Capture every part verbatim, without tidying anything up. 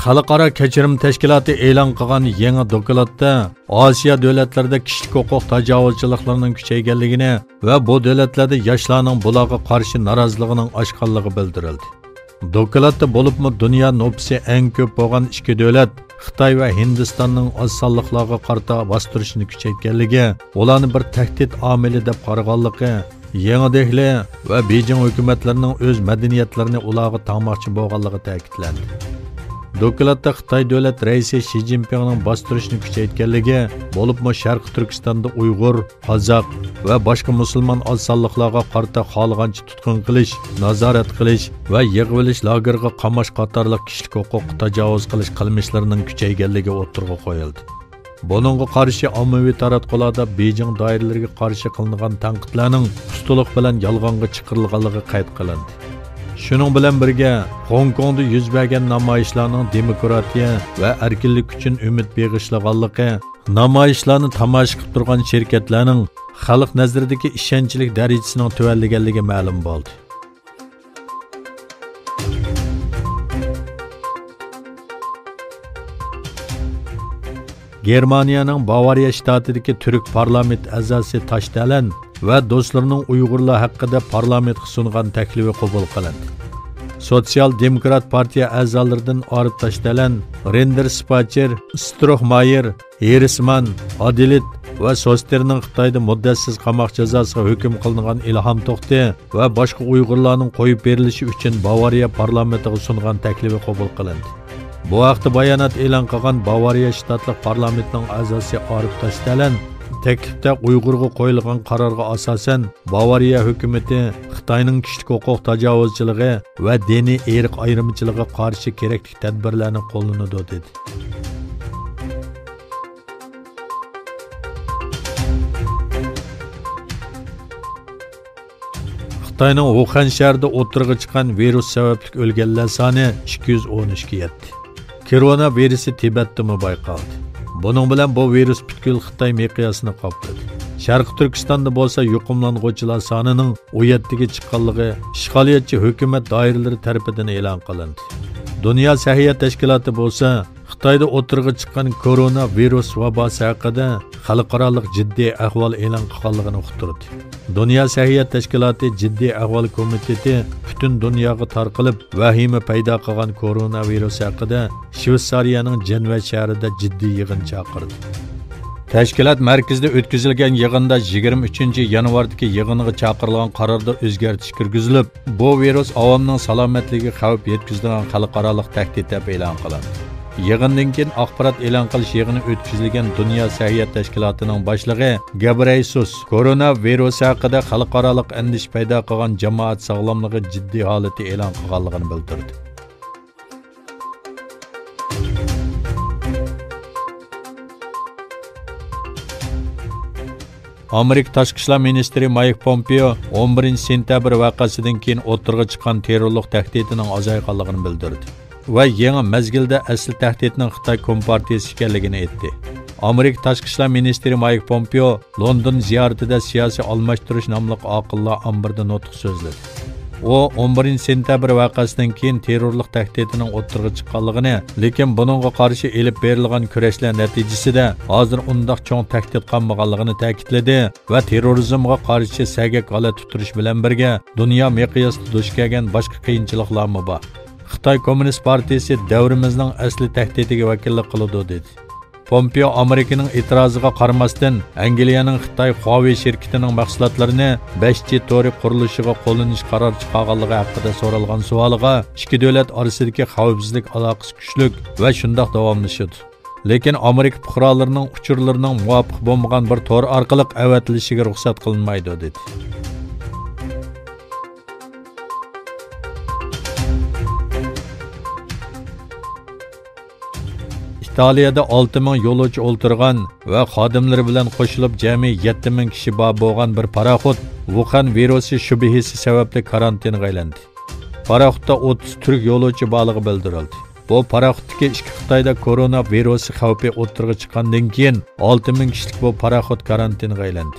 خەلقئارا كەچۈرۈم تەشكىلاتى ئېلان قىلغان يېڭى دوكلاتتا ئاسىيا دۆلەتلىرىدە كىشىلىك ھوقۇق تاجاۋۇزچىلىقلىرىنىڭ كۈچەيگەنلىكىنى ۋە بۇ دۆلەتلەردە ياشلارنىڭ بۇلارغا قارشى نارازىلىقىنىڭ ئاشقانلىقى بىلدۈرۈلدى. دوكلاتتا بولۇپمۇ دۇنيا نوپۇسى ئەڭ كۆپ بولغان ئىككى دۆلەت خىتاي ۋە ھىندىستاننىڭ ئاز سانلىقلارغا قارىتا باستۇرۇشنى كۈچەيتكەنلىكى، ئۇلارنى بىر تەھدىت ئامىلى دەپ قارىغانلىقى، يېڭى دېھلى ۋە بېيجىڭ ھۆكۈمەتلىرىنىڭ ئۆز مەدەنىيەتلىرىنى ئۇلارغا تاڭماقچى بولغانلىقى تەكىتلەندى. دوكلاتتا خىتاي دۆلەت رەئىسى شى جىنپىڭنىڭ باستۇرۇشنى كۈچەيتكەنلىكى، بولۇپمۇ شەرقىي تۈركىستاندا ئۇيغۇر، قازاق ۋە باشقا مۇسۇلمان ئاز سانلىقلارغا قارىتا خالىغانچە تۇتقۇن قىلىش، نازارەت قىلىش ۋە يىغىۋېلىش لاگېرىغا قاماش قاتارلىق كىشىلىك ھوقۇققا تاجاۋۇز قىلىش قىلمىشلىرىنىڭ كۈچەيگەنلىكى ئوتتۇرىغا قويۇلدى. بۇنىڭغا قارشى ئاممىۋى تاراتقۇلاردا بېيجىڭ دائىرىلىرىگە قارشى قىلىنغان تەنقىدلەرنىڭ ئۇستىلىق بىلەن يالغانغا چىقىرىلغانلىقى قەيت قىلىندى. شۇنىڭ بىلەن بىرگە، خوڭكوڭدا يۈز بەرگەن نامايىشلارنىڭ دېموكراتىيە ۋە ئەركىنلىك ئۈچۈن ئۈمىد بېغىشلىغانلىقى، نامايىشلارنى تاماشا قىلىپ تۇرغان شىركەتلەرنىڭ خەلق نەزىرىدىكى ئىشەنچلىك دەرىجىسىنىڭ تۆۋەنلىگەنلىكى مەلۇم بولدى. گېرمانىيەنىڭ باۋارىيە شتاتىدىكى تۈرك پارلامېنت ئەزاسى تاشدەلەن ۋە دوستلىرىنىڭ ئۇيغۇرلار ھەققىدە پارلامېنتقا سۇنغان تەكلىپى قوبۇل قىلىندى. سوتسىيال دېموكرات پارتىيە ئەزالىرىدىن ئارىپ تاشدەلەن، رېندېر سپاچېر، ستروخمايېر، ھېرسمان، ئادېلىت ۋە سوستېرنىڭ خىتايدا مۇددەتسىز قاماق جازاسىغا ھۆكۈم قىلىنغان ئىلھام توختى ۋە باشقا ئۇيغۇرلارنىڭ قويۇپ بېرىلىشى ئۈچۈن باۋارىيە پارلامېنتىغا سۇنغان تەكلىپى قوبۇل قىلىندى. بۇ ھەقتە بايانات ئېلان قىلغان باۋارىيە شتاتلىق پارلامېنتنىڭ ئەزاسى ئارىپ تاشدەلەن، تەكلىپتە ئۇيغۇرغا قويۇلغان قارارغا ئاساسەن، باۋارىيە ھۆكۈمىتى خىتاينىڭ كىشىلىك ھوقۇق تاجاۋۇزچىلىقى ۋە دىنىي ئىرق ئايرىمىچىلىقىغا قارشى كېرەكلىك تەدبىرلەرنى قوللىنىدۇ، دېدى. خىتاينىڭ ۋۇخەن شەھىرىدە ئوتتۇرىغا چىققان ۋىرۇس سەۋەبلىك ئۆلگەنلەر سانى ئىككى يۈز ئون ئۈچكە يەتتى. كورونا ۋىرۇسى تىبەتتىمۇ بايقالدى. بۇنىڭ بىلەن بۇ ۋىرۇس پۈتكۈل خىتاي مىقياسىنى قاپلىدى. شەرقىي تۈركىستاندا بولسا يۇقۇملانغۇچىلار سانىنىڭ ئون يەتتىگە چىققانلىقى ئىشغالىيەتچى ھۆكۈمەت دائىرىلىرى تەرىپىدىن ئېلان قىلىندى. دۇنيا سەھىيە تەشكىلاتى بولسا خىتايدا ئوتتۇرىغا چىققان كورونا ۋىرۇس ۋاباسى ھەققىدە خەلقئارالىق جىددىي ئەھۋال ئېلان قىلغانلىقىنى ئۇقتۇردى. دۇنيا سەھىيە تەشكىلاتى جىددىي ئەھۋال كومىتېتى پۈتۈن دۇنياغا تارقىلىپ ۋەھىمە پەيدا قىلغان كورونا ۋىرۇسى ھەققىدە شۋېتسارىيەنىڭ جەنۋە شەھىرىدە جىددىي يىغىن چاقىردى. تەشكىلات مەركىزىدە ئۆتكۈزۈلگەن يىغىندا يىگىرمە ئۈچىنچى يانۋاردىكى يىغىنغا چاقىرىلغان قاراردا ئۆزگەرتىش كىرگۈزۈلۈپ، بۇ ۋىرۇس ئاۋامنىڭ سالامەتلىكىگە خەۋپ يەتكۈزىدىغان خەلقئارالىق تەھدىت دەپ ئېلان قىلىندى. يىغىندىن كېيىن ئاخبارات ئېلان قىلىش يىغىنى ئۆتكۈزۈلگەن دۇنيا سەھىيە تەشكىلاتىنىڭ باشلىقى گەبرەيسۇس كورونا ۋىرۇسى ھەققىدە خەلقئارالىق ئەندىشە پەيدا قىلغان جامائەت ساغلاملىقى جىددىي ھالىتى ئېلان قىلغانلىقىنى بىلدۈردى. ئامېرىكا تاشقى ئىشلار مىنىستىرى مايك پومپېئو ئون بىرىنچى سېنتەبىر ۋەقەسىدىن كېيىن ئوتتۇرىغا چىققان تېررورلۇق تەھدىتىنىڭ ئازايغانلىقىنى بىلدۈردى ۋە يېڭى مەزگىلدە ئەسلى تەھدىتنىڭ خىتاي كومپارتىيىسى ئىكەنلىكىنى ئېيتتى. ئامېرىكا تاشقى ئىشلار مىنىستىرى مايك پومپېئو لوندون زىيارىتىدە سىياسىي ئالماشتۇرۇش ناملىق ئاقىللار ئامبىرىدا نۇتۇق سۆزلىدى. ئۇ ئون بىرىنچى سېنتەبىر ۋەقەسىدىن كېيىن تېررورلۇق تەھدىتىنىڭ ئوتتۇرىغا چىققانلىقىنى، لېكىن بۇنىڭغا قارشى ئېلىپ بېرىلغان كۈرەشلەر نەتىجىسىدە ھازىر ئۇنداق چوڭ تەھدىت قالمىغانلىقىنى تەكىتلىدى ۋە تېررورىزمغا قارشى سەگەك غالەتە تۇتۇش بىلەن بىرگە، دۇنيا مىقياسىدا دۇچ كەلگەن باشقا قىيىنچىلىقلارمۇ بار. خىتاي كوممۇنىست پارتىيىسى دەۋرىمىزنىڭ ئەسلى تەھدىتىگە ۋەكىللىك قىلىدۇ، دېدى. پومپېئو ئامېرىكىنىڭ ئېتىرازىغا قارىماستىن، ئەنگلىيەنىڭ خىتاي خۇاۋېي شىركىتىنىڭ مەھسۇلاتلىرىنى بەش جى تورى قۇرۇلۇشىغا قوللىنىش قارارى چىقارغانلىقى ھەققىدە سورالغان سوئالىغا، ئىككى دۆلەت ئارىسىدىكى خەۋپسىزلىك ئالاقىسى كۈچلۈك ۋە شۇنداق داۋاملىشىدۇ. لېكىن ئامېرىكا پۇقرالىرىنىڭ ئۇچۇرلىرىنىڭ مۇۋاپىق بولمىغان بىر تور ئارقىلىق ئەۋەتىلىشىگە رۇخسەت قىلىنمايدۇ، دېدى. ئىتالىيەدە ئالتە مىڭ يولۇچى ئولتۇرغان ۋە خادىملىرى بىلەن قوشۇلۇپ جەمئىي يەتتە مىڭ كىشى بار بولغان بىر پاراخوت ۋۇخەن ۋىرۇسى شۈبھىسى سەۋەبلىك كارانتىنغا ئايلاندى. پاراخوتتا ئوتتۇز تۈرك يولۇچى بارلىقى بىلدۈرۈلدى. بۇ پاراخوتتىكى ئىككى خىتايدا كورونا ۋىرۇسى خەۋپى ئوتتۇرىغا چىققاندىن كېيىن، ئالتە مىڭ كىشىلىك بۇ پاراخوت كارانتىنغا ئايلاندى.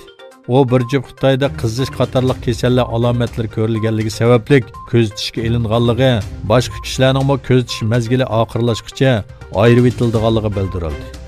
ئۇ بىر جۈپ خىتايدا قىزىش قاتارلىق كېسەللەر ئالامەتلىرى كۆرۈلگەنلىكى سەۋەبلىك كۆزىتىشكە ئېلىنغانلىقى، باشقا كىشىلەرنىڭمۇ كۆزىتىش مەزگىلى ئاخىرلاشقۇچە ئايرىۋېتىلىدىغانلىقى بىلدۈرۈلدى.